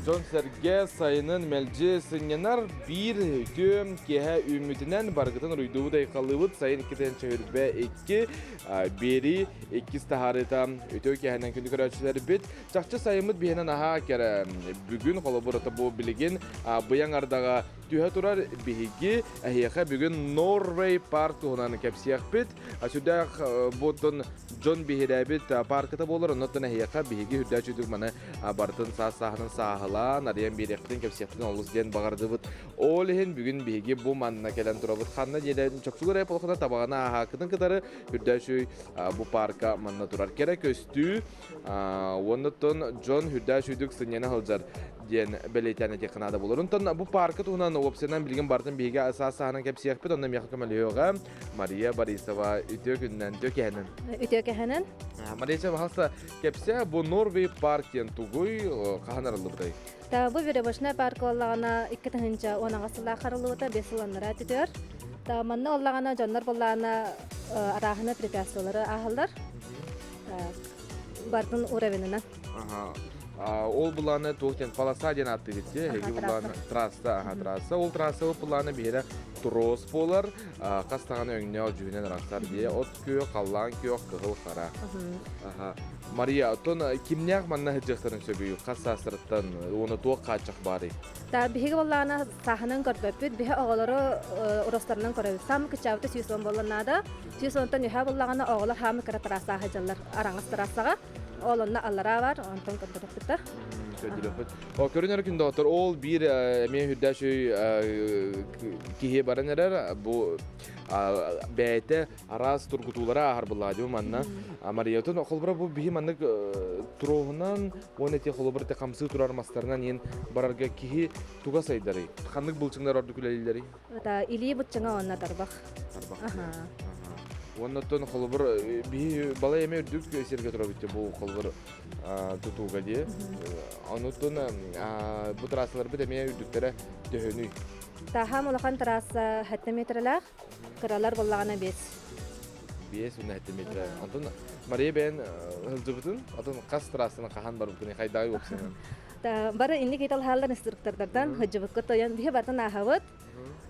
Дьон-сэргэ сайынын мэлдьи сынньанар биир үтүө киэһэ үүммүтүнэн барыгытын уруйдуубут айхаллыыбыт сайын 2 2022 биэрии иккис таһаарыыта үтүө киэһэнэн күндү көрөөччүлэрбит чахчы сайыммыт биһинэн аһаа кэрэ бүгүн холобур бу билигин быйаҥ ардаҕа түһэ турар биһиги эһиэхэ бүгүн Норвей парк туһунан кэпсиэхпит сүрдээх буотун дьон биһирээбит парката буолар оннуттан эһиэхэ биһиги үрдээх үчүгдүк маны барытын саас сааһынан сааһылаан арыйан биэриэхпитин кэпсиэхпитин олус диэн баҕардыбыт ол иһин бүгүн биһиги бу манна кэлэн турабыт ханна диэлэн чопчулар эполохуна табаҕаны ааһаакытын кытары үрдээх үчүгэй бу парка манна турар кэрэ көстүү уоннуттан дьон үрдээх үчүгдүк сынньана сылдьар диэн бэлиэтээн этиэххэ наада буолар. Онтон бу парка туһунан уопсайынан билигин барытын биһиги саас сааһынан кэпсиэхпит, онно миэхэ көмөлөһүөҕэ Мария Борисова үтүө күнүнэн, үтүө киэһэнэн. Үтүө киэһэнэн. Мария пожалуйста, кэпсээ, бу Норвей парк диэн тугуй, хаһан арыллыбытай? Та бу веревочная парка оллаҕына 2010 сыллаах арыллыбыта, 5 сыл аннараа түтүөр. Та манна оллаҕына дьоннор боллаана арааһына препятствиялары ааһаллар. Бартын уровенынан. Ага. Ол былааны туох диэн полоса диэн ааттыыбыт дии. Эһиги былааны трасса, аха трасса. Ол трасса былааны биһиэрэ трос буолар. Хас даҕаны өҥнөөх дьүһүнэн арахсар дии. От күөх, халлаан күөх, кыһыл хара. Аха. Мария, оттон кимнээх манна сылдьыахтарын сөбүй? Хас саастарыттан уонна туох хааччах баарый? Та биһиги боллаана сааһынан көрбөппүт. Биһи оҕолору уростарынан көрөбүт. Саамы кыччаабыта 110 буолла наада. 110-тон үһэ буллаҕына оҕолор хаамы кыра трасса сылдьаллар араҥас трассаҕа. Ол онно аллараа бар, онтон көрдөрөхпүт да. Көрдөрөхпүт. О, көрүнэр күн доҕоттор, ол биир эмиэ үрдээх киһи баран эрэр. Бу бэйэтэ араас тургутуулара ааһар былаадьы манна. Мариятын холобура бу биһи маннык туруоһунан уонна ити холобура ити хамсыы турар мастарынан иэн барарга киһи туга сайдарый? Ханнык былчыҥнар ордук үлэлииллэрий? Это илии быччыҥа уонна тарбах. Тарбах. Уонна оттон холобур биһи балай эмэ үрдүк сиргэ турабыт бу холобур тутууга дии. Онуттан бу трассаларбыт эмиэ үрдүктэрэ төһөнүй? Таһам улахан трасса 7 метрэлээх, кыралар буоллаҕына 5. 5 уонна 7 метрэ. Онтон Мария бэйэн сылдьыбытын, отон хас трассаны хаһан барбытын, хайдааҕы уопсайынан? Бары инник италһааллар инструктордардан сылдьыбыкка тойон биһи бартан ааһабыт.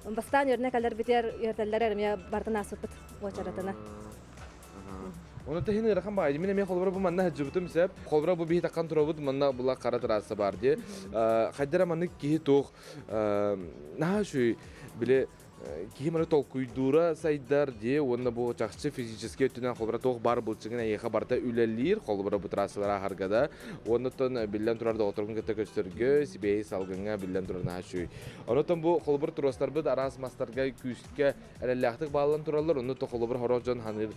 Бастаан үөрэнэ кэлэрбитигэр үөрэтэллэр эмиэ бартан ааспыппыт уочаратына. Оны тэһин ыарахан баайды. Мин эмиэ холобура бу манна сылдьыбытым сөп. Холобура бу биһи таккан турабыт манна була хара трасса бар дии. Хайдара маннык киһи туох наһаа үчүгэй били киһи маны толкуйдуура сайдар дии уонна бу чахчы физическэй өттүнэн холобура туох баар былчыҥын эйиэхэ барыта үлэлиир холобура бу трассалар ааһарга да уоннаттан биллэн турар доҕотторгун кытта көрсөргө сибиэһи салгыҥҥа биллэн турар наһаа үчүгэй онотон бу холобур туруостарбыт араас мастарга күүскэ эрэллээхтик бааллан тураллар онно то холобур хорох дьон ханыыр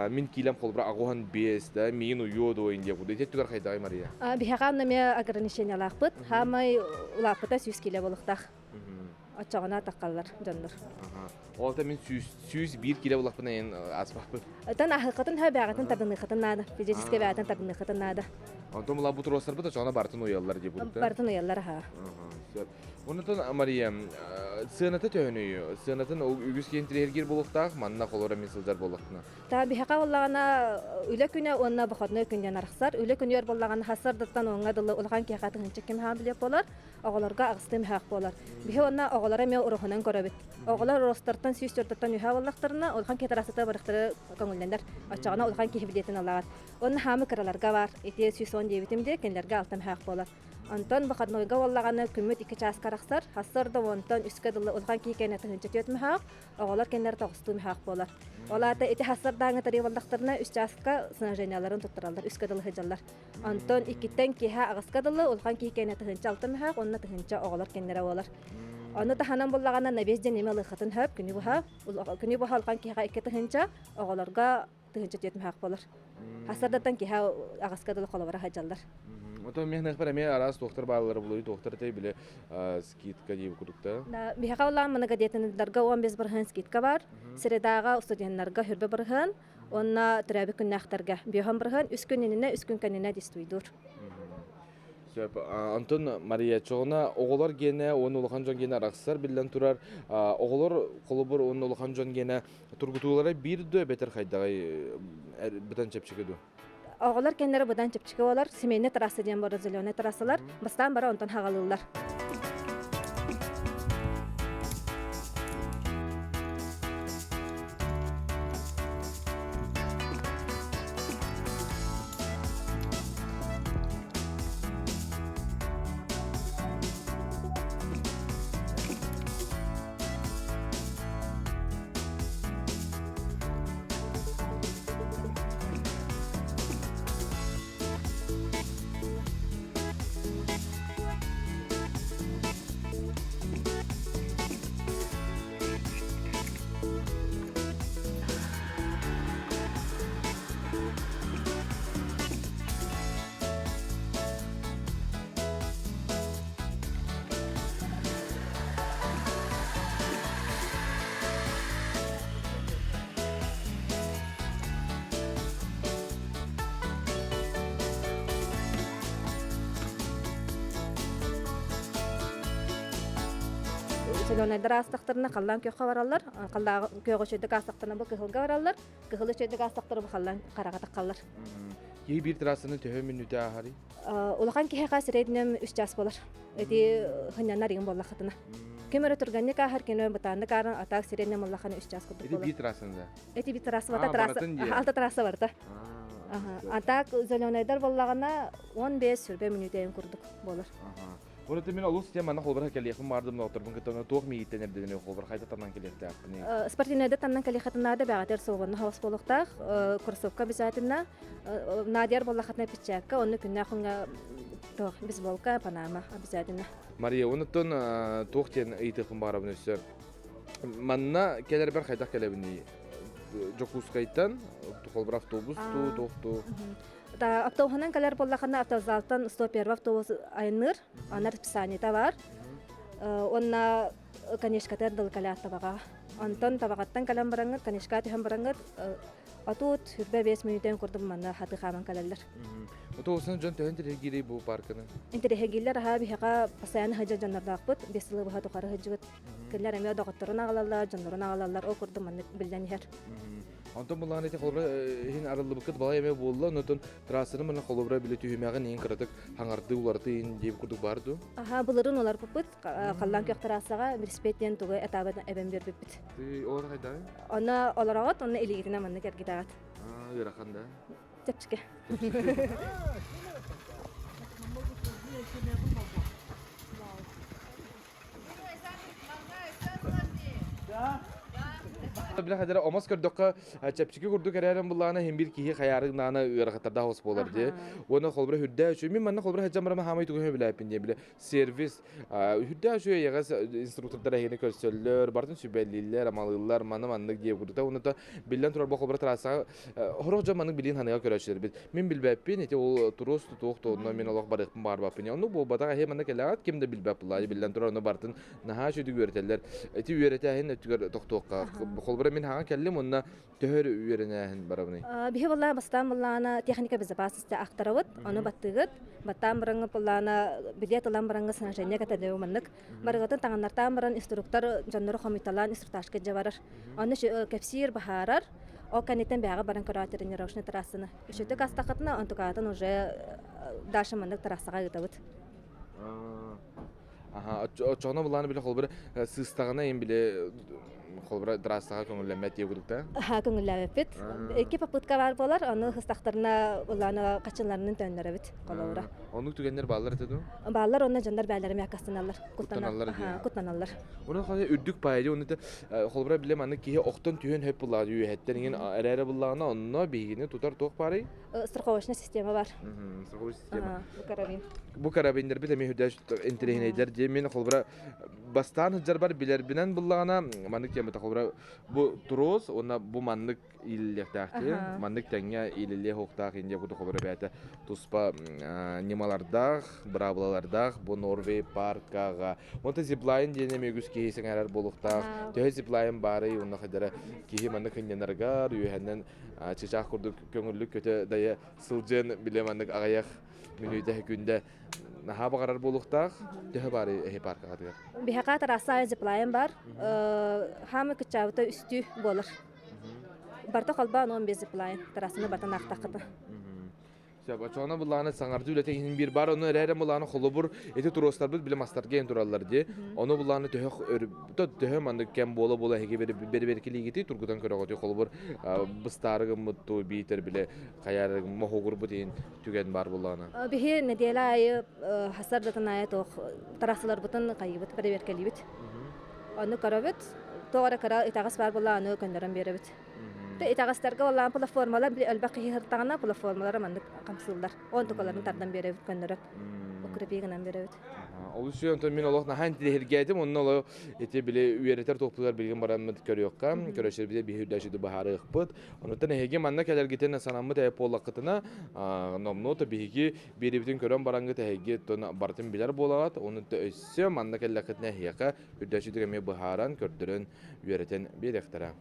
мин киилэм холобура аҕуһан биэс да миин уйуо дуо индия куду ити өттүгэр хайдаҕай Мария Биһиэхэ анна эмиэ ограничениялаахпыт хаамай улааппыта 100 киилэ буолуохтаах Оччоҕуна атаххаллар дьоннор. Ол та мин 101 кило булахпын эйин аспаппын. Тан аһыккытын ха бэҕэтин тардыныхытын наада. Физически бэҕэтин тардыныхытын наада. Онтон була бу туруостарбыт очоҕуна бартын уйаллар дии будта. Бартын уйаллар аха. Сөп. Онутон Мария, сыаната төһөнүй? Сыанатын үгүс киһи интириэһиргиир буолуохтаах, манна холоро мин сылдьар буоллахпына. Та биһиэхэ буоллаҕына үлэ күнэ уонна выходной күн диэн арахсар. Үлэ күнүгэр буоллаҕына хасардыттан уоҥҥа дылы улахан киһиэхэ тыһыынча ким хаан билиэк буолар. Оҕолорго аҕыстыы мөһөөх буолар. Биһи уонна оҕолоро эмиэ уруһунан көрөбүт. Оҕолор урустартан 104-тан үһэ буоллахтарына, улахан киһи трассата барыхтары көҥүллэнэр. Оччоҕуна улахан киһи билиэтин ылаҕыт. Уонна хаамы кыраларга бар. Ити 110 диэбитим дии, кинилэргэ алта мөһөөх буолар. Онтон выходнойга буоллаҕына күммүт 2 чааска арахсар. Хассар да онтон үскэ дылы улахан киһи кэннэ 1004 мөһөөх, оҕолор кэннэр тоҕустуу мөһөөх буолар. Ол аата ити хассардааҥы тарыы буоллахтарына үс чааска снабженияларын туттараллар, үскэ дылы сылдьаллар. Онтон иккиттэн киэһэ аҕыска дылы улахан киһи кэннэ 1006 мөһөөх уонна 1000 оҕолор кэннэрэ буолар. Ону таһынан буллаҕына навес диэн эмиэ ылыаххытын сөп күнү быһа. Күнү быһа улахан киһиэхэ 2 000, оҕолорго 1004 мөһөөх буолар. Хасардаттан киһи аҕыска дылы холобура сылдьаллар. Отон миэхнэхпэр эмиэ араас туохтар бааллара булуй туохтар этэй били скидка дии курдукта. Биһиэхэ улаан многодетнайдарга 15% скидка бар. Средаҕа студеннарга хүрбэ бырыһыан, Уонна төрөөбүт күннээхтэргэ биоһон бырыһыан үс күн иннинэ, үс күн кэннинэ действуйдуур. Сөп. Онтон Мария чоҕуна оҕолор гиэнэ уонна улахан дьон гиэнэ арахсар биллэн турар. Оҕолор холобур уонна улахан дьон гиэнэ тургутуулара биир дуо эбэтэр хайдаҕай бытан чэпчэки дуо? Оҕолор кэннэрэ быдан чэпчэки буолар. Семейный трасса диэн барар зеленый трассалар. Бастаан бара онтон хаҕалыыллар. Зеленайдар аастахтарына халлаан күөххэ бараллар, халлаан күөҕэ үчүгэйдик аастахтарына бу кыһылга бараллар, кыһыл үчүгэйдик аастахтарына бу халлаан хараҕа таххаллар. Киһи биир трассаны төһө мүнүүтэ ааһарый? Улахан киһиэхэ сирэйдинэн үс чаас буолар. Эти хынньанар игин буоллаххытына. Ким эрэ түргэнник ааһар, ким эрэ бытааннык ааран, атаак сирэйинэн буоллаххына үс чаас курдук Эти буолар. биир трассаны да? Эти биир трасса барта, трасса, алта трасса барта. Атаак зеленайдар буоллаҕына 15 сүрбэ мүнүүтэ курдук буолар. Бу мин олус тем манна холбор кэлиэхпин баардым доҕотторбун кытта туох миигиттэн эрдэнэ холбор хайда танан кэлиэхтээхпиний? Спортивнайда таннан кэлиэххитин наада бэҕэтэр суоҕунна хаос буолуохтаах, кроссовка обязательно, Надяр буоллаххытына пиччээккэ, онно күннээх күҥҥэ туох бейсболка, панама обязательно. Мария, онуттан туох диэн ыйытыахпын баҕарабын өссө. Манна кэлэрбэр хайдах кэлэбиний? Дьокуускайтан холбор автобус туу, туох туу? Автобуһунан кэлэр буоллахына автовокзалтан 101 автобус айанныыр, аны расписаниета бар. Уонна конечкатыгар дылы кэлээт табаҕа. Онтон табаҕаттан кэлэн бараҥҥыт, конечка түһэн бараҥҥыт, отут, 25 мүнүүтэн курдук манна хаты хааман кэлэллэр. Отуосан дьон төһөн интэриэһиргиирий бу парканы? Интэриэһиргииллэр аһаа биһиэхэ постоянно сылдьар дьоннордоохпут, 5 сылы быһа тухары сылдьыбыт. Кинилэр эмиэ доҕотторун аҕалаллар, дьоннорун аҕалаллар, ол курдук маннык биллэн иһэр. Онтон буллаҕына ити холобура иһин арыллыбыккыт балай эмэ буолла, онтон трассаны манна холобура били түһүмэҕин иһин кыратык хаҥардыы уларытыы иһин диэбит курдук баар дуу? Аха, былырыын уларпыппыт, халлаан күөх трассаҕа велосипед диэн тугу этабын эбэн биэрбиппит. Олор хайдаҕый? Онно олороҕут, онно илиигитинэн маннык эргитэҕит. Ыарахан да? Чэпчэки. Бile хадара омос көрдөххө чэпчэки курдук эрээрин буллаана хин бир киһи хаярыгнаана ыарахаттардаах ос буолар дии. Уонна холбура хүрдээ үчү мин манна холбура хаджан барама хаамай тугу билээппин диэн биле сервис үрдээх үчүгэй эйэҕэс инструктордар эһигини көрсөллөр, барытын сүбэлииллэр, амалыыллар, маны маннык диэ курдук. Онута биллэн турар бу холбура трассаҕа хорох дьон маннык билиин ханыга көрөөччүлэрбит. Мин билбэппин, ити ол туруос тутуох туонно мин олох барыахпын баарбаппын. Онну буолбатах эһи манна кэлэҕит ким да билбэт буллаа. Биллэн турар ону барытын наһаа үчүгэй үөрэтэллэр. Ити үөрэтээһин өттүгэр тохтуохха. Холбура мин хаҥа кэллим уонна төһө үөрэнээһин барабыный? Биһи буолла бастаан буллаана техника безопасности ахтарабыт, ону баттыгыт. Баттаан бараҥҥа буллаана билет ылан бараҥҥа снабжение кэтэлэбит маннык. Барыгытын таҥыннартаан баран инструктор дьоннору хомуйталаан инструктажка дьэ барар. Ону кэпсиир, баһаарар. Ол кэнниттэн бэҕэ баран көрөө тренировочный трассаны. Үшөтүк астахытына онтукаатын уже дальше маннык трассаҕа ыытабыт. Аха, оччоҕуна былааны биле холбура сыыстаҕына им биле холбура трассаҕа көҥүллэммэт диye курдук да? Аха, көҥүллээбэппит. Икки попытка баар буолар, ону сыстахтарына былааны хаччыларынан төннөрөбүт холобура. Оннук түгэннэр бааллар этэ дуу? Бааллар, онно дьоннор бээлэрэ мяккастаналлар. Куттаналлар Аха, куттаналлар. Оны ханы үрдүк паайы оны холбура биле маннык киһи охтон түһэн хөп буллаҕа үөһэттэн иҥин эрээрэ буллаҕына онно биһигини тутар туох баарый? Страховочная система бар. Страховочная система. Бу карабин. Бу карабиннарбыт эмиэ үрдээх интэриэһинэйдэр диэн мин холбура бастаан сылдьарбар билэрбинэн буллаҕына маннык темата холбура бу трос уонна бу маннык иилиллиэхтээх маннык тэҥҥэ иилиллиэ суохтаах индия курдук холбура бэйэтэ туспа ньымалардаах быраабылалардаах бу Норвей паркаҕа онто зиплайн диэн эмиэ үгүс киһи сэҥээрэр буолуохтаах төһө зиплайн баарый уонна хайдара киһи маннык кынньанарыгар үөһэннэн чычаах курдук көҥүллүк көтө дайа сылдьыан билэ маннык аҕыйах мүнүүтэ күндэ наһаа баҕарар буолуохтаах төһө баары эһи паркаҕатыгар Биһиэхэ трасса зиплайн бар хаамы кыччаабыта үстүү буолар барта холбоон 15 зиплайн трассаны бартан аахтаххыта. Сөп, очоҕуна былааны саҥардыы үлэтэ иһин биир бар, ону эрээрэ былааны холобур ити туруостарбыт били мастарга эн тураллар дии. Ону былааны төһө төһө маннык кэм буола-буола эһиги бэрэбиэркэлиигитий тургутан көрөҕүтүй холобур быстаары гыммыт туу биитэр били хайаары моһуогурбут иһин түгэн баар буоллаҕына. Биһи нэдиэлэ аайы хасардатын аайы туох трассаларбытын хайыыбыт бэрэбиэркэлиибит. Ону көрөбүт. Тоҕо эрэ кыра итэҕэс баар буолла аны көннөрөн биэрэбит. Итэҕэстэргэ буоллаан платформалар били элбэх киһи сыртаҕына платформалара маннык хамсыыллар. Онтукаларын тардан биэрэбит көннөрөн. Укрепи гынан биэрэбит. Олус үчүгэй, онтон мин олох наһаа интириэһиргээтим. Онно олох ити били үөрэтэр туохпутугар билигин бараммыт көрүөххэ, көрөччүлэрбитэ биһи үрдээччи быһаарыахпыт. Онуттан эһиги манна кэлэргитин санаммыт эбит буоллаххытына, номнуо то биһиги биэрибитин көрөн бараҥҥыт эһиги барытын билэр буолаҕыт. Онуттан өссө манна кэллэххитинэ эһиэхэ үрдээччи эмиэ быһааран, көрдөрөн, үөрэтэн биэриэхтэрэ.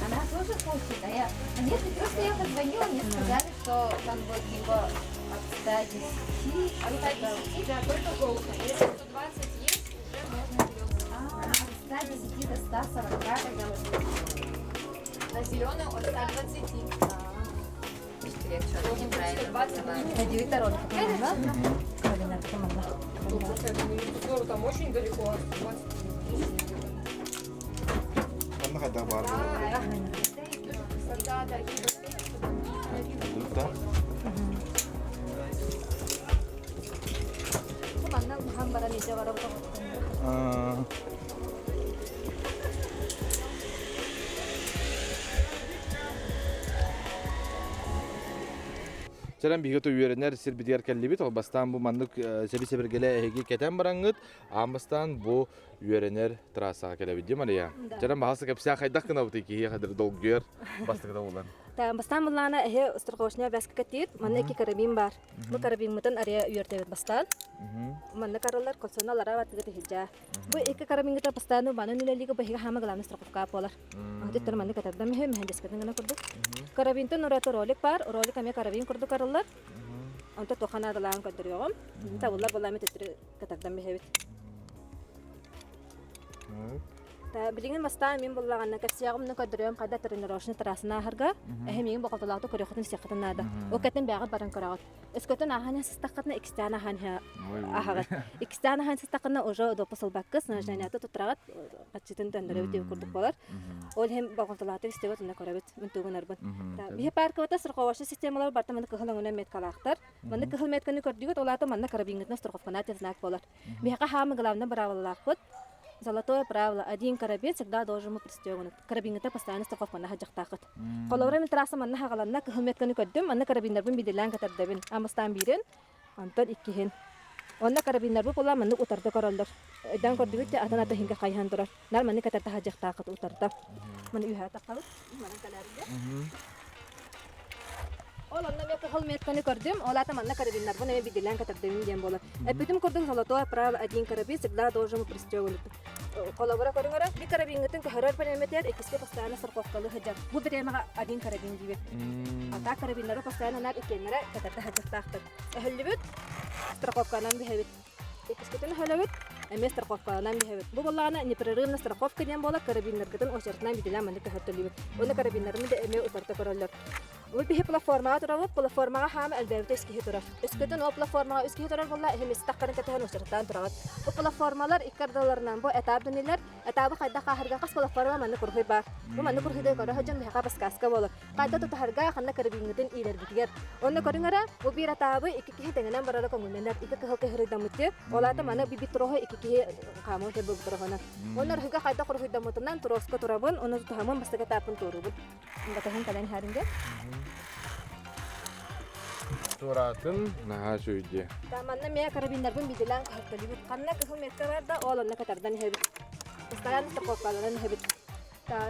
Она тоже хочет, а я... А нет, просто я позвонила, мне сказали, что там вот типа от 110. От 110, да, только желтая. Если 120 есть, уже можно зеленую. А, от 110 до 140 тогда вот. На зеленую от 120. Должен быть 120. Просто я думаю, ну, там очень далеко, а 120 Ханна хайдах баар Да, да, ей Да. Манна хаан баран илдьэ барабыт. Сэрэн биһиги үөрэнэр сирбитигэр кэллибит. Ол бастаан бу маннык сэби-сэбиргэлэ эһиги кэтэн бараҥҥыт, аан бастаан бу үөрэнэр трассаҕа кэлэбит дии Мария. Дьэрэн баһасы кэпсээ хайдах гынабытый киһи хадыр долгуйар бастакыта булан. Бастаан буллаана эһи страховочная обязка кэтиир. Манна икки карабин бар. Бу карабиммытын ария үөртэбит бастаан. Манна каралар кольцону алара баттыгы тиһилдьаа. Бу икки карабингыта бастаан банан үлэлиги быһыга хаама главный страховка буолар. Антиттер манна катарда мөһө мөһөндескатын гына курдук. Карабинтан ураты ролик бар. Ролик эмиэ карабин курдук арыллар. Онто туха наадалаан көрдөрүөҕүм. Табыллар буолла эми төттөрү катардан биһэбит. Билигин бастаан мин буллаҕына кэпсиэҕим көрдөрүөм хайда тренировочный трассаны ааһарга эһи миигин боҕотолоохтук көрүөххүтүн истиэххитин наада. Ол кэтин бэйэҕит баран көрөҕүт. Өскөтүн ааһан сыстаххытына иккистээн аһаан аһаҕыт. Иккистээн аһаан сыстаххына уже допуск ылбаккыт, снаряжениета туттараҕыт, хаччытын төннөрөбүт диэбит курдук буолар. Ол иһин болҕомтолоохтук истэбит уонна көрөбүт мин тугунарбын. Биһи паркабыта страховочный системалар барыта манна кыһыл өҥүнэн меткалаахтар. Манна кыһыл метканы көрдүгүт, ол аата манна карабиҥҥытынан страховканаат знак буолар. Биһиэхэ хаамы главное быраабылалаахпыт. Золотое правило. Один карабин всегда должен быть пристегнут. Карабиҥҥыта постоянно страховканы садьахтаахыт. Холобура мин трасса манна хаҕаланна кыһыл метканы көрдүм, манна карабиннарбын биирдилээн кэтэрдэбин. Амыстаан биирин, онтон иккиһин. Онно карабиннарбыт буолла маннык утарда көрөллөр. Өйдөөн көрдүгүт те атын ата иһингэ хайыһан турар. Нар маннык кэтэрдэ садьахтаахыт утарда. Маны үһэ таххабыт. Манан кэлээргэ. Ол онно эмиэ кыһыл метканы көрдүм, ол аата манна карабиннарбын эмиэ биирдилээн кэтэрдэбин диэн буолар. Эппитим курдук золотое правило один карабин всегда должен пристегнут. Холобура көрүҥ эрэ, bir карабиҥҥытын көһөрөр бириэмэтигэр иккискэ постоянно страховкалыы сылдьар. Бу бириэмэҕэ один карабин диибит. А так карабиннары постоянно наар иккиэннэрэ кэтэрдэ сылдьыахтаахтар. Өһүллүбүт, страховканан бүһэбит. Иккискитин өһөлөбүт, эмиэ страховкаланан биһэбит. Бу буоллаҕына непрерывно страховка диэн буолар, карабиннаргытын очередынан биирдилээн маннык көһөртөлүүбүт. Уонна карабиннарымы да эмиэ утарыта көрөллөр. Бу биһи платформаҕа турабыт, платформаҕа хаама элбээбитэ үс киһи турар. Өскөтүн ол платформаҕа үс киһи турар буолла, эһи миэстэ кэтэһэн очередтаан тураҕыт. Бу платформалар икки ардыларынан бу этап дэнилэр. Этабы хайдах ааһарга хас платформа маннык уруһуй баар. Бу маннык уруһуйга көрө сылдьан биһиэхэ подсказка буолар. Хайда тутуһарга, ханна карабиҥҥытын иилэрбитигэр. Онно көрүҥ эрэ, бу биир атаабы икки киһи тэҥинэн барара көҥүллэнэр. Икки кыһыл кыһырыйдаммыты, ол аата маны бибит троһу икки киһи хаамыы кэлбит троһунан. Онно уруһуйга хайдах уруһуйдаммытынан троска турабын, онно тутуһаммын бастакы этаппын туоруубун. Батаһын кэлэн иһэрингэ. Туораатын наһаа үчүгэй. Манна мэ карабиннарбын бидилээн кыһырталыбыт. Ханна кыһыл метка бар да, ол онно катардан иһэбит. Постоянно страховкаланан иһэбит.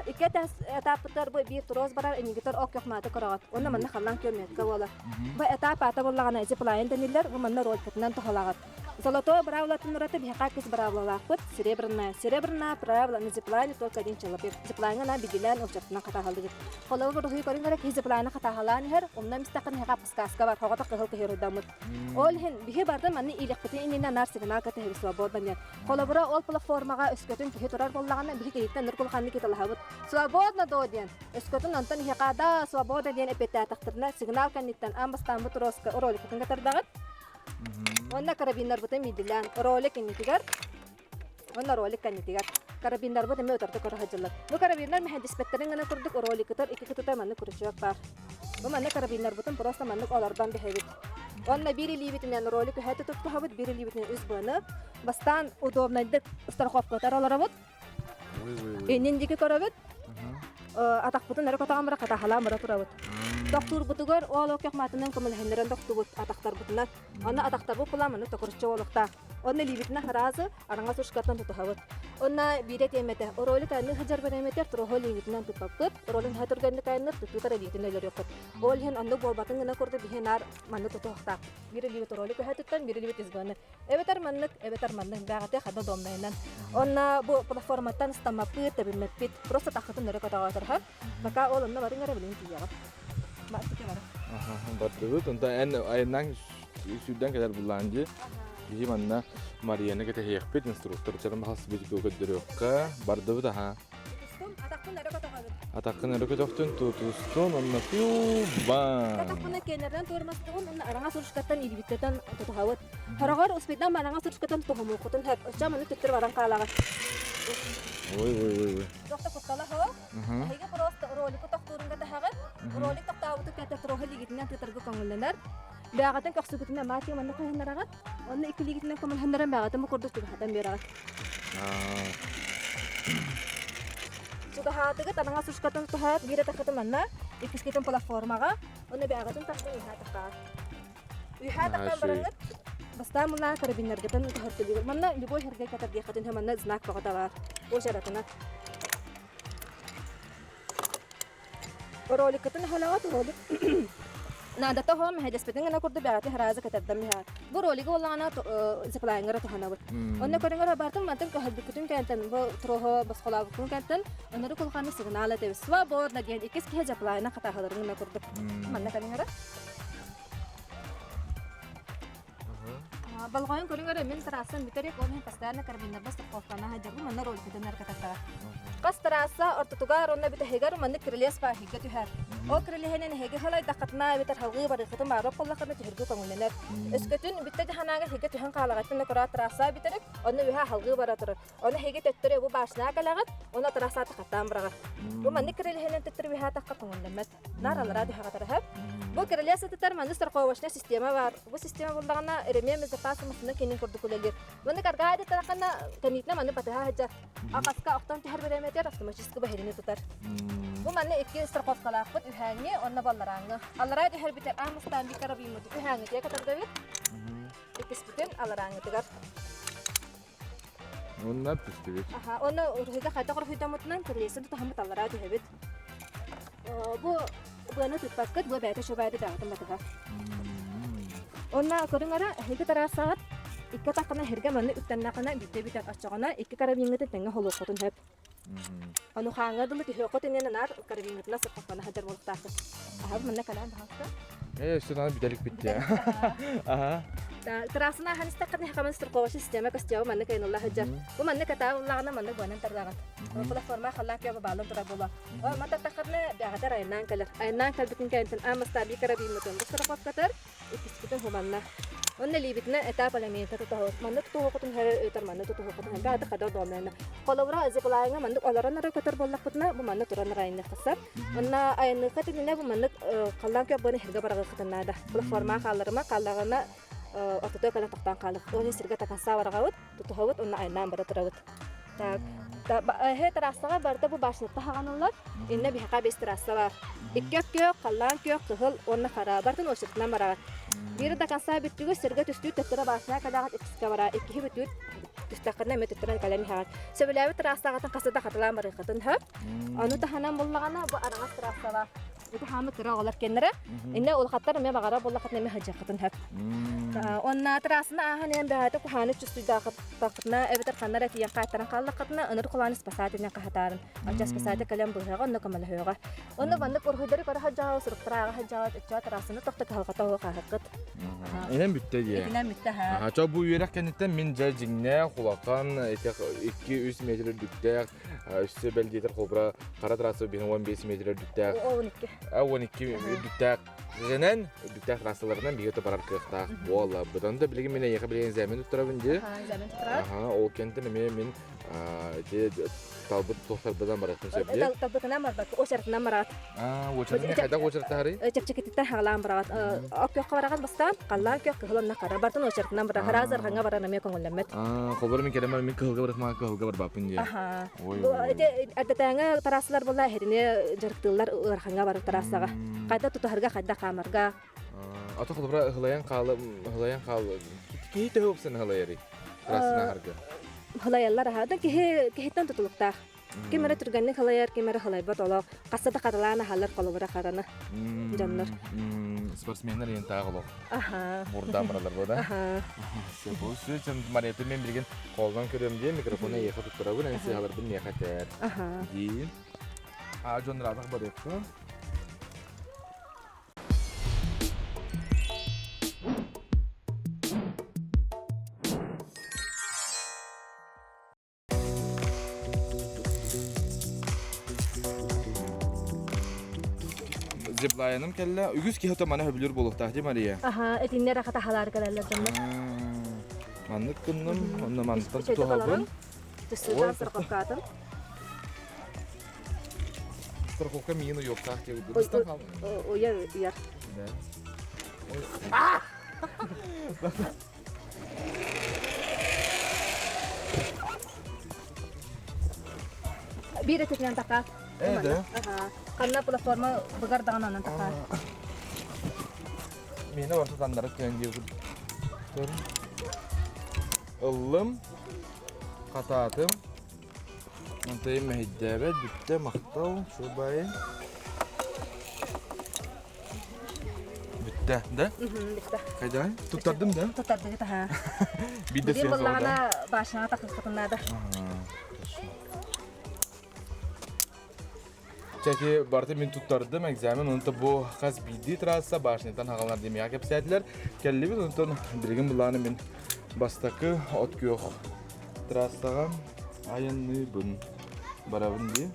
Икки этаппытыгар бу биир трос барар, иннигитэр ок көхмааты көрөҕүт. Уонна манна халлаан күөммэккэ буолар. Бу этап аата буоллаҕына зиплайн дэниллэр, бу манна роликатынан туһалаҕыт. Золотое правилатын ураты биһиэхэ кыс быраабылалаахпыт. Серебряное. Серебряное правило на зиплайне только один человек. Зиплайҥа на биделээн ылдьартынан хатааһалыгыт. Холобур, уруһуй көрүҥ эрэ киһи зиплайны хатааһалаан иһэр, умна истэххин эһэҕэ подсказка бар, хоҕото кыһыл киһи уруйдаммыт. Ол иһин биһи бардын манны иилэхпитин иннинэ наар сигнал кэтэһэбит свободно диэн. Холобура, ол платформаҕа өскөтүн киһи турар буоллаҕына, биһи киһиттэн нур кулаханнык ыталаһабыт. Свободно до диэн. Өскөтүн онтон иһиэхэ да свобода диэн эппиэттээтэхтэринэ, сигнал кэнниттэн аан бастаан бу туроска роликытын кытардаҕыт. Уонна карабиннарбытын миидилээн ролик иннитигэр уонна ролик кэннитигэр карабиннарбыт эмиэ утарда көрө сылдьаллар. Бу карабиннар мэһэйдэспэттэрин гына курдук роликытар икки кытыта маннык крючок баар. Бу манна карабиннарбытын просто маннык олордон биһэбит. Уонна биир илиибитинэн ролик үһэ туттуһабыт, биир илиибитинэн үс быаны. Бастаан удобнайдык страховкатар олоробут. Иннин диэки көрөбүт. Атахпытын өрө көтөҕөн бара хатаһалаан бара турабыт. Тохтуурбутугар ол окех маатынан көмөлөһөннөрөн тохтубут атахтарбытынан. Онно атахтарбыт кулаан маннык токуруччу олохтоох. Онно илиибитинэн хараазы араҥас ушкаттан тутуһабыт. Онно биирэ тиэмэтэ ролик айанныы сылдьар бэрэмэтэр троһу илиибитинэн туппаппыт. Ролин ха түргэнник айанныр тутуутар илиитин өлөрүөххүт. Ол иһин оннук буолбатын гына курдук биһи наар манны тутуохтаах. Биир илиибит ролик өһөтүттэн, биир илиибит избаны. Эбэтэр маннык, эбэтэр маннык бэҕэтэ хада домнайынан. Онно бу платформаттан ыстаммаппыт, тэбиммэппит. Просто таххытын өрө көтөҕөтөрһө. Пока ол онно барыҥ эрэ билин тиийэҕит. Бардыбыт. Онтон эн айаннаан сүүрдэн кэлэр буллаан дии. Биһи манна Марияны кэтэһиэхпит, инструктор чарын бахас бит көрдөрүөххэ. Бардыбыт аха. Тутустум, атахпын өрө көтөҕөбүн. Атаххын өрө көтөхтүн, тутустун, онно фью-бам! Атахпын кэннэринэн туормастыбын, онно араҥас урушкаттан илбиттэтэн тутуһабыт. Хороҕор успейдан араҥас урушкаттан тутуһумуоххутун сөп. Оччо маны төттөрү баран хаалаҕыт. Ой, ой, ой, ой. Туох да куттала суох. Эһиги просто ролику тохтуурунга таһаҕыт. Ролик тохтообуту кэтэ троһа илиигитинэн тыытарга көҥүллэнэр. Бэҕэтин көхсүгүтүнэн маати манна кыһыннараҕыт. Онно иккилиигитинэн көмөлөһөннөрөн бэҕэтин бу курдук чугаһатан биэрэҕит. Чугаһаатыгыт анаҥас ушкатын туһаат биир атаххытын манна, иккискитин платформаҕа, онно бэҕэтин тахсан үһээ таххаҕыт. Үһээ таххан бараҥҥыт бастаан мунаа карабиннаргытын көһөртөлүүгүт. Манна любой сиргэ кэтэрдиэххитин сөп, манна знак бөҕөтө баар. Уочаратынан. Роликкытын өһөлөҕүт, ролик наадата оһо мэһэйдэспитин гына курдук бэҕэти хараазы кэтэрдэн иһэҕит. Бу ролигы буоллаҕына зиплайнера туһанабыт. Онно көрүҥэр бартын мантан көһөрбүккүтүн кэнтэн бу троһо босхолообуккун кэнтэн онору кулханы сигнал этэбит. Свободно диэн иккис киһи зиплайна хатааһыларын гына курдук. Манна кэлиҥэрэ. Болҕойон көрүҥ эрэ, мин трассам бүтэрик, ол иһин постоянно карабиннарба страховканы сылдьабын, манна роликытын наркататтара. Хас трасса ортотугар уонна бүтэһигэр маннык крылес баар иһиггэ түһэр. Ол крылеһинэн эһиги халайдаххытына эбэтэр халгыы барыаххытын баарбат буоллаххытына түһүргү көҥүллэнэр. Өскөтүн бүттэ дьаһанааҥҥа иһиггэ түһэн хаалаҕыттан да кураат трасса бүтэрик, онно үһэ халгыы бара турар. Ону эһиги төттөрү бу башняга кэлэҕит, уонна трассата хаттаан быраҕар. Бу маннык крылеһинэн төттөрү үһэ атахха көҥүллэммэт. Наар аллараа түһэҕэтэр Бу крыле сытытар манны страховочная система бар. Бу система буллаҕына ремень безопасности массыына кэннин курдук үлэлиир. Маннык аргаа деттараххана кэнниитинэ манны батыһа сылдьар. Акаска охтон түһэр бириэмэтигэр автоматически бэһирини тутар. Бу манны икки страховкалаахпыт үһээҥҥи уонна балларааҥҥы. Аллараа түһэрбитэр аан бастаан биир карабиммыт үһээҥҥитигэр кытардыбыт. Иккиспитин алларааҥҥытыгар. Уонна түстүбүт. Аха, уонна уруһуйга хайдах уруһуйдаммытынан крыльесын тутаһаммыт аллараа түһэбит. Бу быаны тыыппаккыт, бу бэйэтэ шубайды бэҕэтин батыһар. Онна көрүҥ ара, эһиги тараасаҕыт икки атаххына эһиргэ манны үктэннэххинэ бүттэ бүтэр оччоҕуна икки карабиҥҥытын тэҥҥэ холуоххутун сөп. Ону хааҥҥа дылы түһүөххүт иннинэ наар карабиҥҥытынан сыппаххына сылдьар буолуохтааххыт. Аһа, манна кэлээн баһаалыста. Ээ, өссө даҕаны бүтэlik бүттэ. Аха. Трассаны ахан истэххинэ хаман страховочный система костюма маннык айанылла сылдьар. Бу маннык атаа ыллаҕына маннык буонан тардаҕын. Платформа халлаан күөҕэ баалан турар буолуо. Ол мататтаххына бэҕэтэр айаннаан кэлэр. Айаннаан кэлбитин кэнниттэн аан бастаан биир карабиммытын бу страховкатар, иккиспитин хуманна. Онно илиибитинэ этап элемента тутуһабыт. Маннык тутуһуоххутун хары ыытар, маннык тутуһуоххутун хары аты хада доомнайна. Холобура, зиплайҥа маннык олорон эрэ көтөр буоллахпытына, бу манна туран эрэ айанныахха сөп. Онно айанныахха тининэ бу маннык халлаан күөх буона иһиргэ бараҕыаххытын наада. Платформа хаалларыма, хааллаҕына ортотугар кэлэн тохтоон хаалыах. Ол иһин сиргэ таканса бараҕабыт, тутуһабыт уонна айаннаан бара турабыт. Так, эһэ трассаҕа барыта бу башнятта хаҕаныллар. Иннэ биһиэхэ бэс трасса бар. Икки күөх, халлаан күөх, кыһыл уонна хара. Бартын очередынан бараҕыт. Биир до конца бүттүгү сиргэ түстүү төттөрө башня кэлэҕит иккискэ бара. Иккиһи бүтүүт түстэххинэ эмэ төттөрөн кэлэн иһэҕит. Сөбүлээбит трассаҕытын хасы да хатылаан барыаххытын сөп. Ону таһынан буллаҕына бу араҥас трассалаах. Ити хаамы кыра оҕолор кэннэрэ. Инне улахаттар эмэ баҕара буоллахытына эмэ хадьаххытын хөп. Онна трассаны ааһан иһэн бэһээтэ кухааны чувствуйдаахтаххытына эбэтэр ханна эрэ тиийэн хаайтаран хааллаххытына ыныр кулааны спасательнай хаһатаарын. Онча спасатель кэлэн быһыаҕа онно көмөлөһүөҕэ. Онно маннык уруһуйдары көрө сылдьаҕа, суруктары ааҕа сылдьаҕыт, ычча трассаны тохто кыһалҕата оһо хааһыккыт. Инэн бүттэ дии. Итинэн бүттэ ха. Чо бу үөрэх кэнниттэн мин дьэ дьиҥнээх улахан 2-3 метр үрдүктээх өссө бэл диэтэр холбура хара трасса биһин 15 метр үрдүктээх 12. 12 үрдүктээх дьэнэн үрдүктээх трассаларынан биһиги барар кыахтаах буола. Быдан да билигин мин эйиэхэ билигин экзамен туттарабын дии. Экзамен туттарар. Аха, ол кэнтэн эмиэ мин ити талбыт туохтарбынан барыахпын сөп дии. Талбытынан барбат, очередынан бараат. Аа, очередынан хайдах очередтаһарый? Чэпчэкититтэн хаҕалаан бараҕат. Ок күөххэ бараҕат бастаан, халлаан күөх кыһыл онно хара. Бартын очередынан барар. Хара зарҕаҥҥа баран эмиэ көҥүллэммэт. Аа, холбор мин кэлэн мин кыһылга барыах кыһылга барбаппын дии. Аха. Ой. Ити эрдэтээҥи тарассалар буолла эһитини дьарыктыыллар ыарахаҥҥа барар тарассаҕа. Хайда тутуһарга, хайда хаамарга. Ата холобура ыһылайан хаалы, ыһылайан хаалы. Киһи төһө упсан ыһылайарый? Трассаны аһарга. Ыһылайаллар аһа. Киһи киһиттэн тутулуктаах. Ким эрэ түргэнник халайар, ким эрэ халайбат олох. Хасса да хатылаан аһаллар холобура хараны дьоннор. Спортсменнар иэн таах олох. Аха. Бурдаан баралар бу да. Аха. Бу сүчэн Марията мен билигин холлон көрөм диэн микрофону эйиэхэ туттарабын, эн сыһаларбын миэхэ этээр. Аха. Дии. А дьон ыраатах барыахха. Зиплайыным кэллэ. Үгүс киһи ото маны хөбүлүүр буолуохтаах дии Мария. Аха, итиннэр аха таһалаар кэлэллэр дьоннор. Маннык гынным, онно мантан тутуһабын. Түссүлтан страховкаатын. Страховка миин уйуохтаах диэбит. Уйар, уйар. Биир этитинэн така. Э, да? Ханна платформа быгар даҕаны онон така. Миэнэ барыта таннара түһэн диэбит. Ыллым, хатаатым. Онтон мэһэйдээбэт, бүттэ, махтал, шубай. Бүттэ, да? Бүттэ. Хайдай? Туттардым да? Туттардыгыт аха. Биирдэ Билим сыа буллаҕына башняға тахсыспытын наада. Чэки барыта мин туттардым экзамен, онто бу хас биирдии трасса башнятан хагалар демиға кэпсээтилэр. Кэллибит, онтон билигин булааны мин бастакы от күөх трассаҕа айанныыбын барабын дии.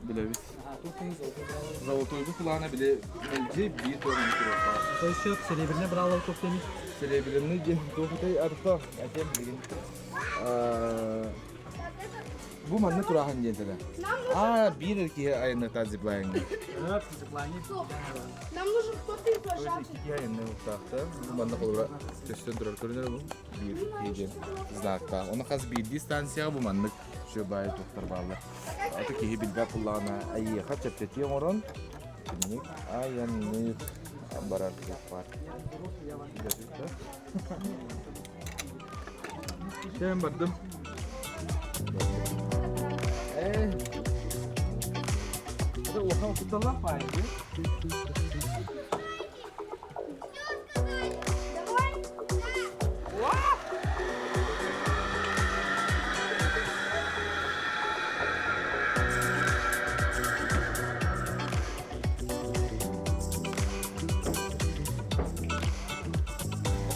Билэбит. Золотойбут плана били мэлдьи биир туораны туруохтаах. Сөп, серебряный бралов туохтани? Серебряный диэн туохутай арта этем билигин. Бу манна турааһын диэн этэ. Аа, биир эр киһи айанныта зиплайнга. Нам нужен кто-то из вожатых. Икки киһи айанныахтаахта. Бу манна холобура көстөн турар көрүнэр бу. Биир киһи диэн знактаах. Оны хас биирдии станцияҕа бу маннык баайы туохтар бааллар. Аты киһи билбэт буллаҕына айыаха чэпчэтии оҥорон кинини айанныыр барар кыах баар. Кэм бардым. Э. Это улахан кутталлаах баайы.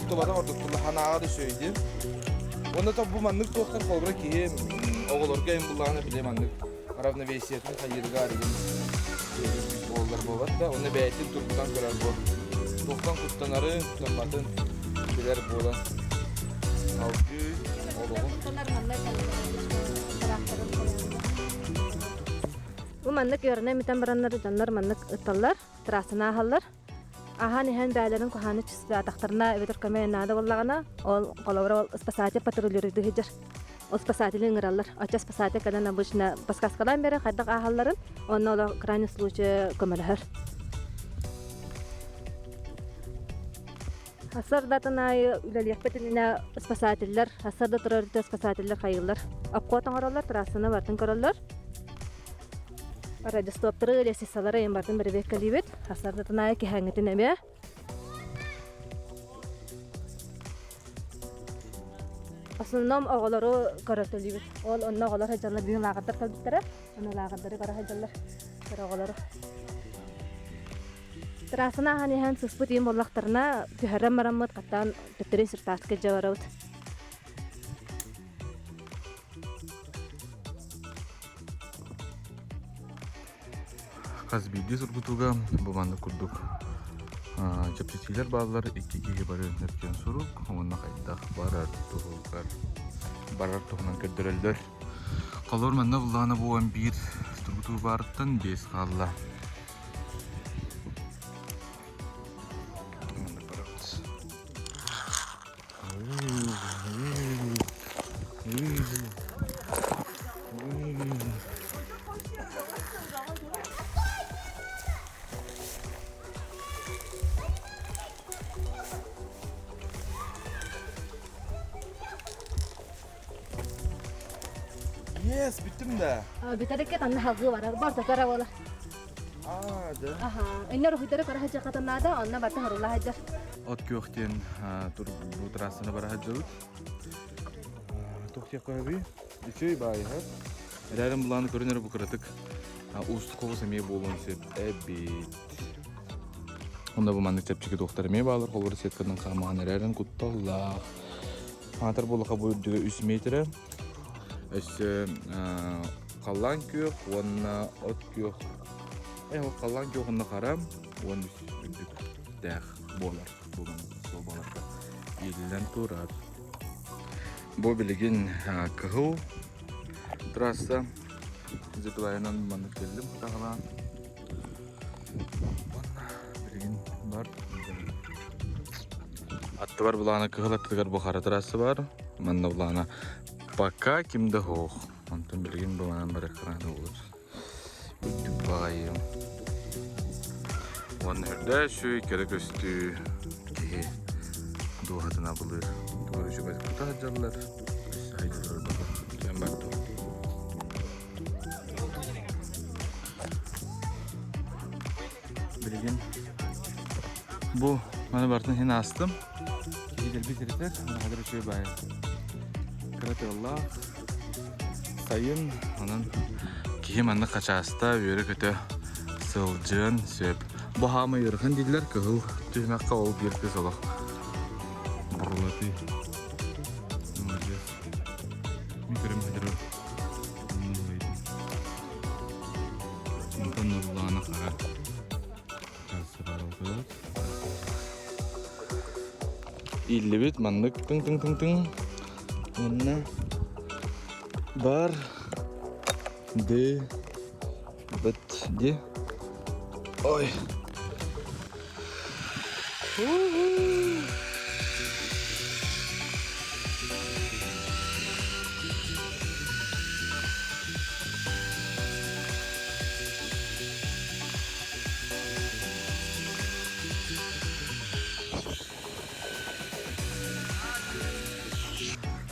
Октубада ордук ханаҕа да үчүгэй дии. Уонна то бу маннык туохтар холобура киһи оҕолорго эм буллаҕына бile маннык равновесиетын хайыырга арыгын буоллар буолбат да уонна бэйэтин тургутан көрөр бу туохтан куттанары куттамматын билэр буолан салгыы олоҕун Бу маннык үөрэнэ митэн бараннар дьоннор маннык ытталлар, трассаны ааһаллар. Аһаан иһэн бээлэрин куһааны чыстаатахтарына эбэтэр көмө наада буоллаҕына, ол холобура ол спасатель патрулируйду сылдьар. Ол спасатели ыҥыраллар. Оччо спасатель кэлэн обычно подсказкалаан берер хайдах ааһалларын, онно олох крайний случай көмөлөһөр. Сарсыардатын аайы үлэлиэхпит иннинэ спасателлэр, сарсыарда турар спасателлэр хайыыллар. Обход оҥороллор, трассаны барытын көрөллөр. Радиостоптары, лестницалары эйин бартын бэрэбиэркэлиибит. Хасардатын аайы киһээҥҥитин эмиэ. Основном оҕолору көрөтөлүүбүт. Ол онно оҕолор сылдьаллар, бүгүн лааҕырдар кэлбиттэрэ. Аны лааҕырдары көрө сылдьаллар. Кыра оҕолору. Трассаны ааһан иһэн сыспыт иин буоллахтарына, түһэрэн бараммыт, хаттаан төттөрү инструктажка илдьэ барабыт. Хас биирдии тургутууга бу маннык курдук чэпчэтиилэр бааллар. Икки киһи бары нөптүөн сурук уонна хайдах барар туһугар барар туһунан көрдөрөллөр. Холобур манна буллаҕына бу 11 тургутуу баарыттан 5 хаалла. Маннык барабыт. Yes, бүттүм да. Бүтэрикке танна халгыы барар. Бар татара болар. Аа, да. Аха. Иннер уһуйдары көрө сылдьаххытын наада, онно барта хорулла сылдьар. От күөх диэн бу трассаны бара сылдьабыт. Туох диэх көһөбүй? Үчүгэй баайыһар. Эрээрин былааны көрөн эрэ бу кыратык уустук оҕус эмиэ буолуон сөп эбит. Онно бу маннык чэпчэки туохтар эмиэ баалар, холобур сетканан хаамаан эрээрин кутталлаах. Аатар буоллаха бу үрдүгэ 3 метрэ. Өссө халлаан күөх уонна от күөх. Халлаан күөх уонна хара уон үс үрдүктээх буолар. Буолан суол буоларга иилиллэн турар. Бу билигин кыһыл трасса зиплайынан маннык кэллим таҕалаан. Уонна билигин бар Аттыбар булаана кыһыл аттыгар бу хара трасса бар. Манна булаана пока ким да суох. Онтон билигин бу манан барыаххараана болар. Үрдүк баҕайы. Уонна үрдээ үчүгэй кэрэ көстүү киһи дууһатын абылыыр. Тугу үчүгэй кута сылдьаллар. Сайдылар бары. Кэм бардым. Билигин бу маны барытын иһин аастым. Киһи дэлби тиритэр, хадыр үчүгэй баайы. Кыра тыаллаах, сайын, онон киһи маннык хачааста үөрэ-көтө сылдьыан сөп. Бу хаамай ыарахан дииллэр, кыһыл түһүмэххэ ол биир кыс олох бурулатыы. Молодец. Мин көрөм хадыры. Онтон нурлаана хара. Ииллибит маннык тыҥ-тыҥ-тыҥ-тыҥ уонна бар ды быт ди ой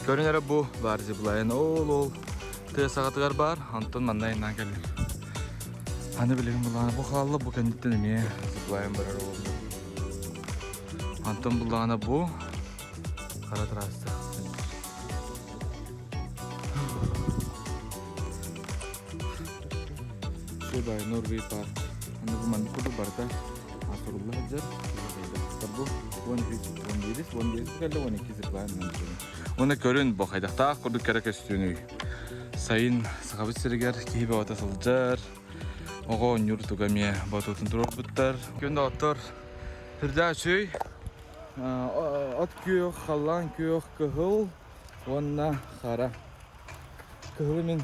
Көрүн эрэ бу баар зиплайн ол ол тыа саҕатыгар баар, онтон манна айаннаан кэллим. Аны билигин булаана бу хаалла, бу кэнниттэн эмиэ зиплайн барар буолла. Онтон буллаҕына бу хара трасса. Все Норвей парк. Аны бу маннык курдук барыта сурулла сылдьар. Бу 13, 11, 11 кэллэ, 12 зиплайн. Уонна көрүн бу хайдахтаах курдук кэрэ көстүүнүй. Сайын Сахабыт сиригэр киһи бөҕөтө сылдьар. Оҕо оонньуур туга эмиэ ботуутун туруорбуттар. Күн доҕоттор, сүрдээх үчүгэй. От күөх, халлаан күөх, кыһыл уонна хара. Кыһылы мин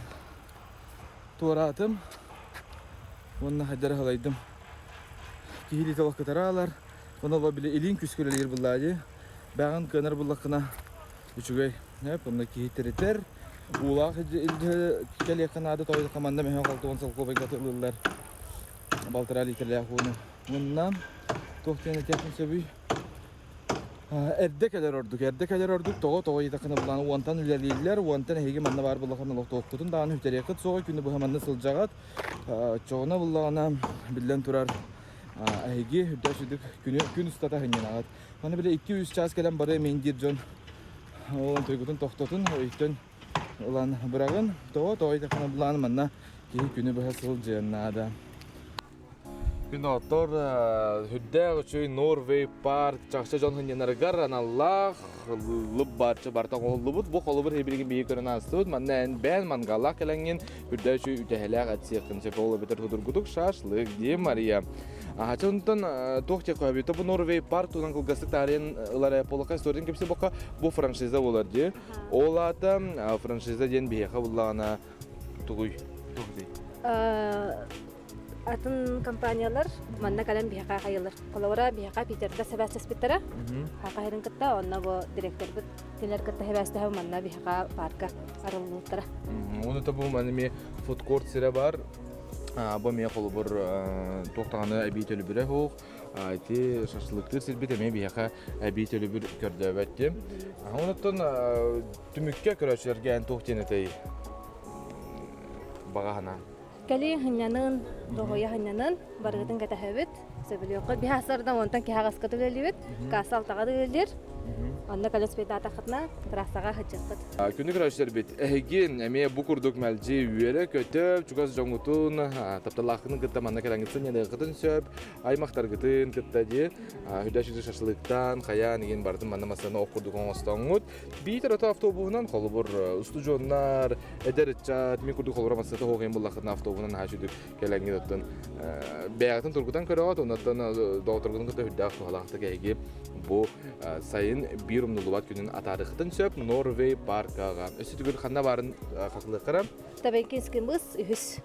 туораатым уонна хайдары халайдым. Киһи илиитэ олох кытара аалар. Онно олох били илиин күүскэ үлэлиир буоллаа дии. Бэҕин кыанар буллаххына үчүгэй. Эп онно киһи тиритэр. Уулаах илдьэ кэлиэххэ наада тоҕо хаманда мөһөөх 60 солкуобайга атыылыыллар. Балтараа литрэлээх ууну. Уонна туох диэн этиэхпин сөбүй? Эрдэ кэлэр ордук, эрдэ кэлэр ордук, тоҕо тоҕо ыйытаххына булаан уонтан үлэлииллэр, уонтан эһиги манна баар буллаххына олохтооххутун даҕаны үтэриэххит суоҕа, күнү быһа манна сылдьаҕыт. Оччоҕуна буллаҕына, биллэн турар, эһиги үрдэ сүдүк күнү күн устата сынньанаҕыт. Аны били 2-3 чаас кэлэн барыам иһин диир дьон ол онтуйгутун тохтотун, өйтөн ылан быраҕын. Тоҕо тоҕо ыйытаххына булаан манна киһи күнү быһа сылдьыан наада. Күн оттор үрдээх үчүгэй Норвей парк чахчы дьон сынньанарыгар аналлаах лып баарчы барыта оҥоһуллубут. Бу холобур билигин биһиги көрөн аастыбыт. Манна эн бэйэн мангаллаах кэлэҥҥин үрдээх үчүгэй үтэһэлээх эт сиэххин сөп. Ол эбэтэр судургутук шашлык дии Мария. Аһачы онтон туох диэххэ сөбүй? Бу Норвей парк туһунан кылгастык таарыйан ылар буоллахха историятын кэпсии буоллахха бу франшиза буолар дии. Ол аата франшиза диэн биһиэхэ буллаҕына тугуй? Туох дий? Атын компаниялар манна кэлэн биһиэхэ хайылар. Холобура, биһиэхэ Питергэ сэбээстэспиттэрэ. Хахайрын кытта онно бу директорбыт кинилэр кытта сэбээстэһэ манна биһиэхэ парка арыллыбыттара. Уну бу маны эмиэ фудкорт сирэ бар. Бу эмиэ холобур туох даҕаны эбии төлөбүрэ суох. Ити шашлыктыыр сирбит эмиэ биһиэхэ эбии төлөбүр көрдөөбөт дии. Онуттан түмүккэ көрөөччүлэргэ эн туох диэн этэй баҕа санаа? Кэлии сынньанын, доҕуйа сынньанын, барыгытын кэтэһэбит. Сөбүлүөххүт. Биһи сардан онтон киһи аҕаска үлэлиибит. Касса алтаҕа да үлэлиир. Онно кэлэ успейдаатаххытына, трассаҕа сылдьыаххыт. Күндү көрөөччүлэрбит, эһиги эмиэ бу курдук мэлдьи үөрэ-көтө, чугас дьоҥҥутун, тапталлааххытын кытта манна кэлэҥҥит сынньаныаххытын сөп, аймахтаргытын кытта дии, үрдэ шашлыктаан, хайаан игин барытын манна массыына ох курдук оҥостоҥҥут. Биитэр ото автобуһунан холобур устудьуоннар, эдэр ыччат, мин курдук холобура массыына хоһуйан буллаххытына автобуһунан наһаа үчүгэй кэлэҥҥит оттон бэйэҕитин тургутан көрөҕүт, оннуттан доҕотторгутун кытта үрдээх туһалаахтык эһиги бу сайын биир умнуллубат күнүн атаарыаххытын сөп Норвей паркаҕа. Өссө төгүл ханна баарын хатылыаххара? Табагинский мыс үһүс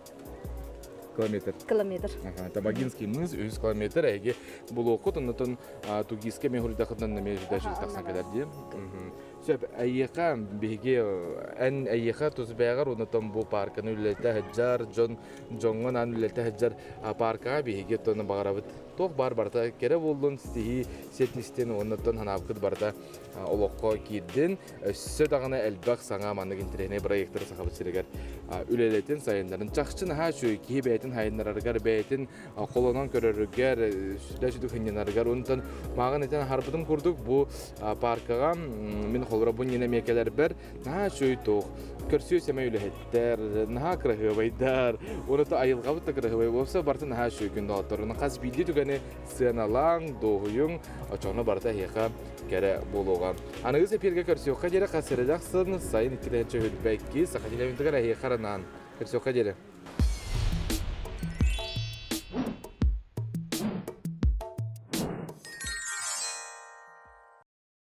километр. Километр. Табагинский мыс үһүс километр эһиги булуоххут, оннотон Тугиска эмиэ хуруйдахытынан эмиэ жүдэ тахсан кэлэр дии. Сөп, эйиэхэ биһиги эн эйиэхэ тус бэйэҕэр оннотон бу парканы үлэлэтэ сылдьар, дьон дьоҥҥо анаан үлэлэтэ сылдьар паркаҕа биһиги оттон баҕарабыт туох баар барыта кэрэ буоллун, ситиһии сиэттистин уоннаттан санаабыккыт барыта олоххо киирдин. Өссө даҕаны элбэх саҥа маннык интэриэһинэй бырайыактары Сахабыт сиригэр үлэлэтин, сайыннарын. Чахчы наһаа үчүгэй киһи бэйэтин сайыннарарыгар, бэйэтин холонон көрөрүгэр, сүрдээх үчүгэй сынньанарыгар. Онтон мааҕын этэн аһарбытым курдук бу паркаҕа мин холобура бу иннинэ эмиэ кэлэрбэр наһаа үчүгэй туох көрсүө сэмэй үлэһиттэр, наһаа кыраһыабайдар, уонна айылҕабыт да кыраһыабай буолса барыта наһаа үчүгэй күн доҕоттор. Хас биирдии түгэни сыаналааҥ, дуоһуйуҥ, оччоҕуна барыта эһиэхэ кэрэ буолуоҕа. Аныгыс эпииргэ көрсүөххэ диэри хас сирэдэх сын, сайын 2 тыһыынча сүүрбэ икки, Саха телевизорыгар эһиэхэ анаан. Көрсүөххэ диэри.